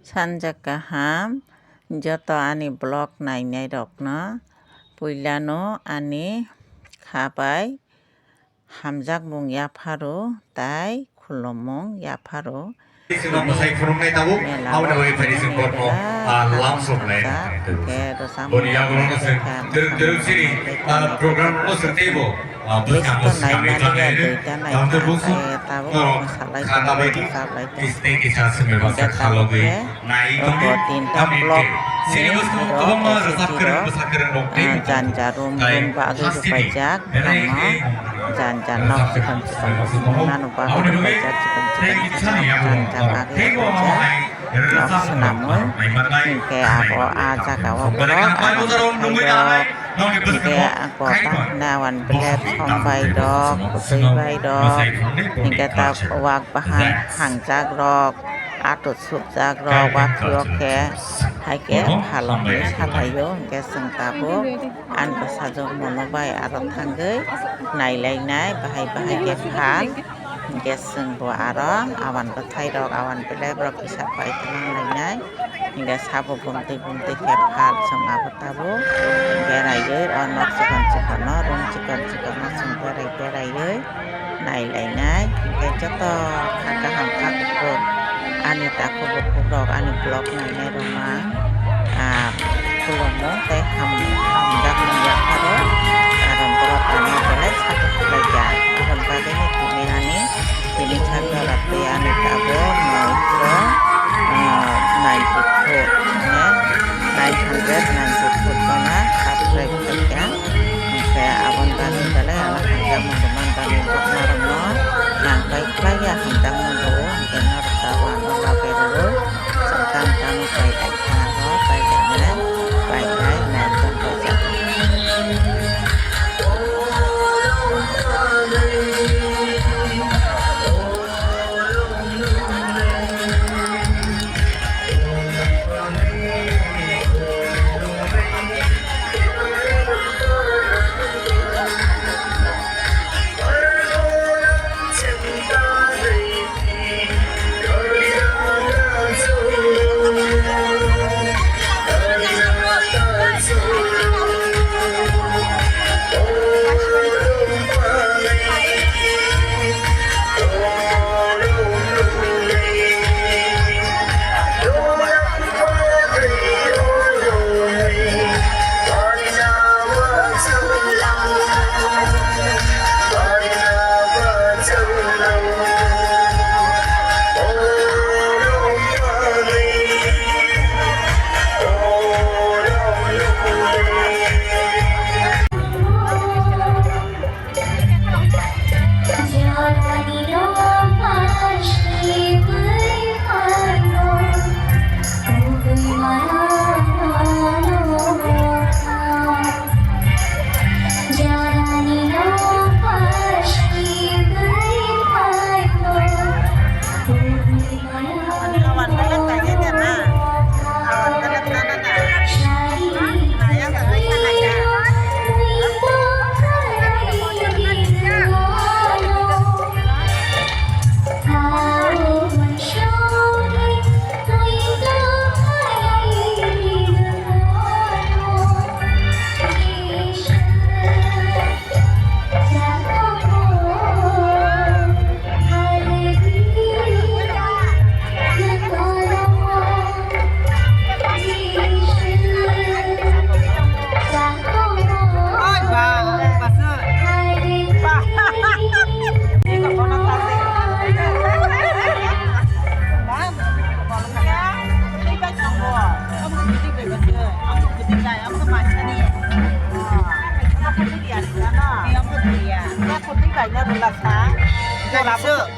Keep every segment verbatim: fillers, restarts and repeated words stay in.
Sanja kaham joto ani vlog nainai rokno, puilano ani kha bai hamjakmung yapharo tai khulumung yapharo. Sino mwsai phunuknai tabuk, aboni bagwi phai sing kormo, ah, lamsoknai. Hwnkhe rwchapmung boni yagulono chwng twrwk twrwk chini, ah, program no chwng teibo, ah, bwskango swkangwi tlangnai rw. Tamte bwswk norok khata bai di, tei kisa swngwi baksa khalogwi nai tongdi. Tamni hwnkhe chini bwskango kwbangma rwchap kwrwng, bwsa kwrwng rok teibo tongo. Janja rum rum bagwi rwpaijak. Belai khe jan jan nok chikon chikon nuknano bagwi rwbaijak, chikon chikon jan jan bagwi rwbaijak nok swnamwi. Hinkhe abo ah jagao borok aro hinkhe ako tamo hwnwi awan belep sombai rok, kwtwi bai rok, hinkhe ta wak bahan hangjak rok, ato sukjak rok, waphiyok khe hai khe phalokni salaio, hinkhe chwng tabuk. Ani bwsajwk mono bai aro thangwi nailainai, bahai bahai khe phal. Hinkhe chwngbo aro awan bwthairok, awan belai borok kisa pai twlang lainai. Hinkhe sabo bumtwi bumtwi khe phal chwng abo tabuk beraiwi o nok chikon chikono, room chikon chikono chwng berai beraiwi nailainai. Hinkhe joto kha kaham kha kuphur ani takhuk bukhuk rok ani vlog nainai rokno ang, ah, khulumung tei ham-, hamjakmung yapharo, karon borok ano belai support khlaijak. Aboni bagwi no tini ani tini chak jora tei ani tabuk noisho, ah, ninety four, ne, nine hundred ninety four jona subscribe khaikha. Hinkhe aboni bagwi belai ano hamjakmung rwmani bagwi boknarokno nang pai khlaiya hamjakmung rwo, hinkhe norok tabuk ano loge rwo, chwng tamo tamo pai laikha, aro pai lainai, pai lai nai tong paijak.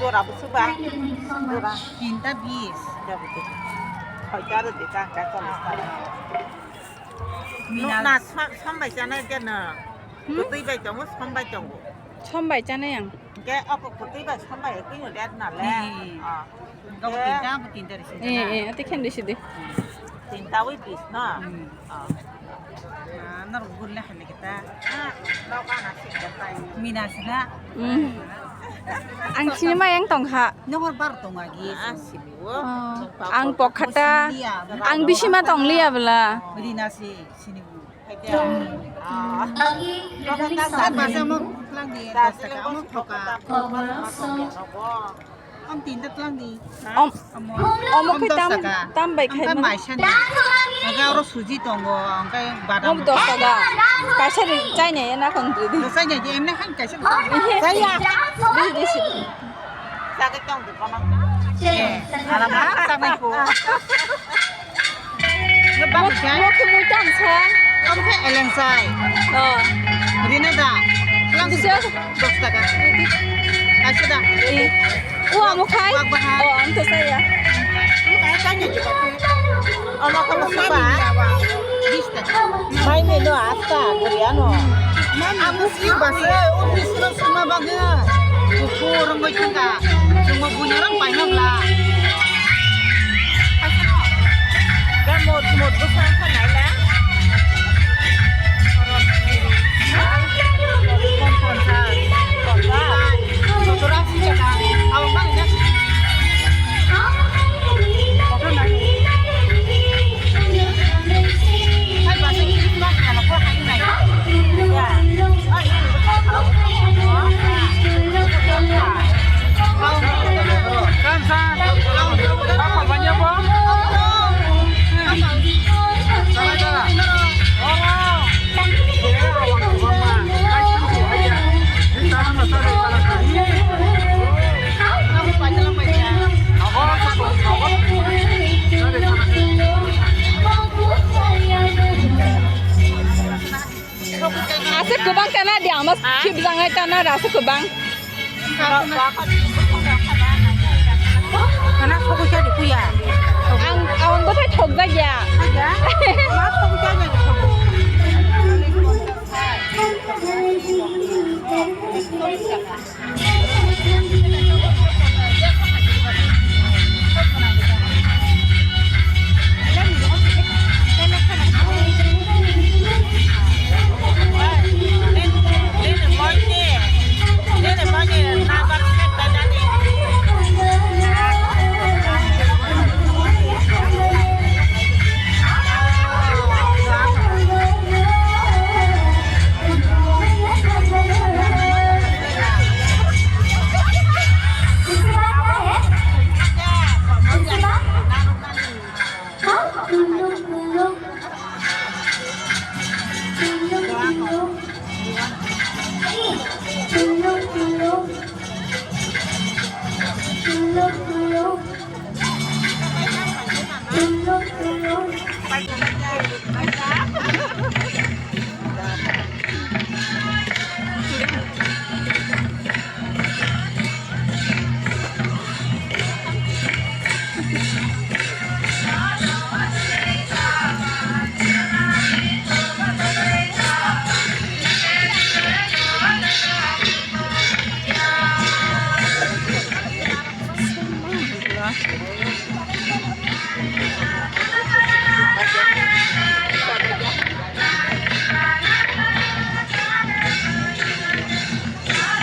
Jora busu ba. Jora. Tinta bis. Khoita aro di tang ka chollish taka. Mina. Nukna som-, som bai chanai de no. Hmm? Kwtwi bai tongo, som bai tongo. Som bai chanai ang. Hwnkhe abo kwtwi bai som bai kwino de na le. Ni. Ah. Gabo tinta, abo tinta risi. Eh, eh, ate khen risi de. Tinta wi bis no. Hmm. Ah. Ah, norok gulle hai kita. Ah, lo kana sik da tai. Mina sina. Hmm. Ang sini ma yang tong kha. Nohor bar tong agi. Ah, sini wo. Oh, ang pokhata. Ang bisima tong liya bela. Rina si sini wo. Ah. Basa mo lang di, basa ka mo thoka. Om tinta tlang di. Om, om khe tam, tam bai khai. Ang mai sani. Ang oro suji tongo, ang kai badam. Om dos taka. Kaisa ri chai ne na kon di. Dos chai ne, em na khan kaisa. Chai ya. Di, di si. Sa ke tong di kono. Eh, ala ma sa mai ko. Mo, mo khe mui tang sa. Omo khe eleng sai. Oh. Rina da. Lang sisa. Dos taka. Kaisa da. Eh. O amo khai. Wak bahan. Oh, ang to saya. Omo khe mo supa. Bis taka. Mai me no asta, guriano. Amo si basa, o bis no suma baga. Kuku rong bai tangka. Cuma punya orang banyak lah. Aswk kwbang kana di, ama khibjangai tana aswk kwbang. Kana sokoi kya di kuya. Ang, ang bwthai thokjak ya. Thokjak? Ma sokoi kya di thokjak?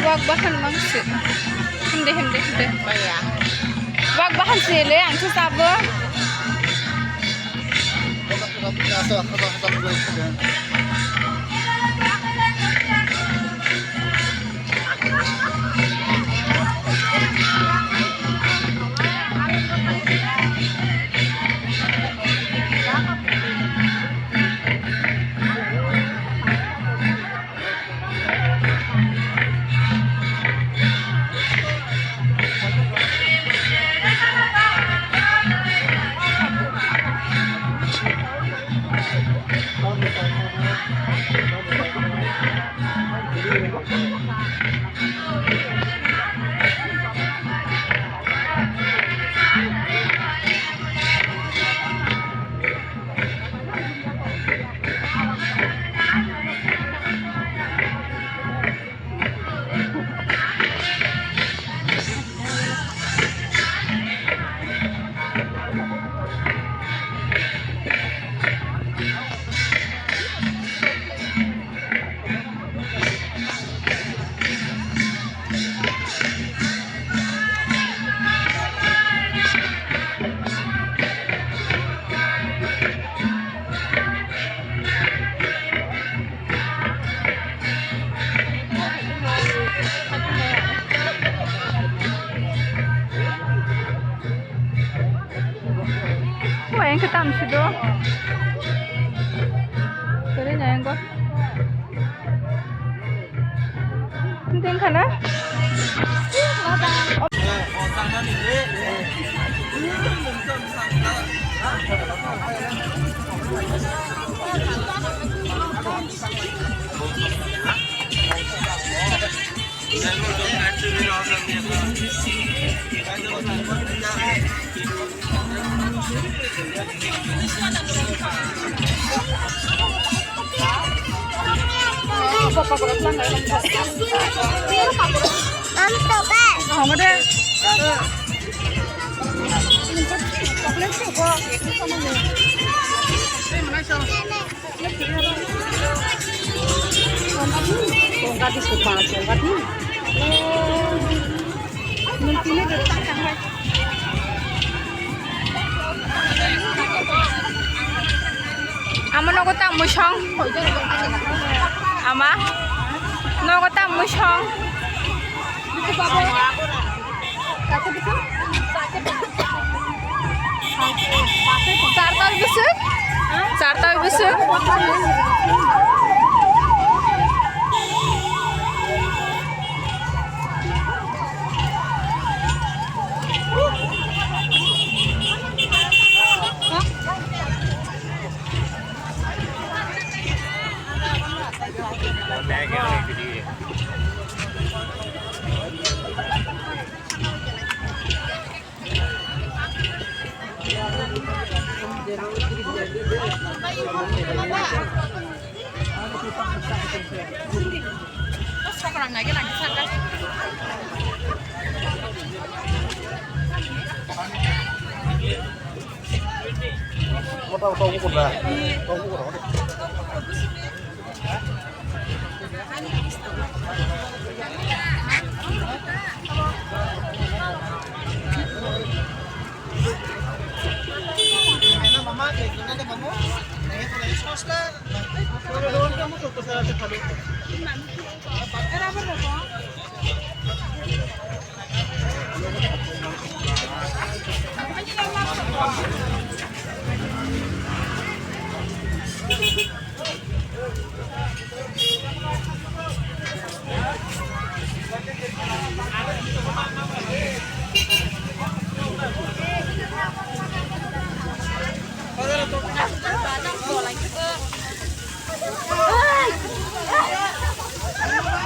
Wak bahan mang se. Hemde, hemde, hemde. Wak bahan se le, ang se sabo. Engke tam sido. Kere nyai engko. Tengkha na? Ama nogo ta mui song. Ama nogo ta mui song. Charta bwswk? Charta bwswk?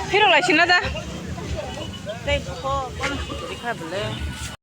Phirok lai sina da. Tei ko kono suri kha bele.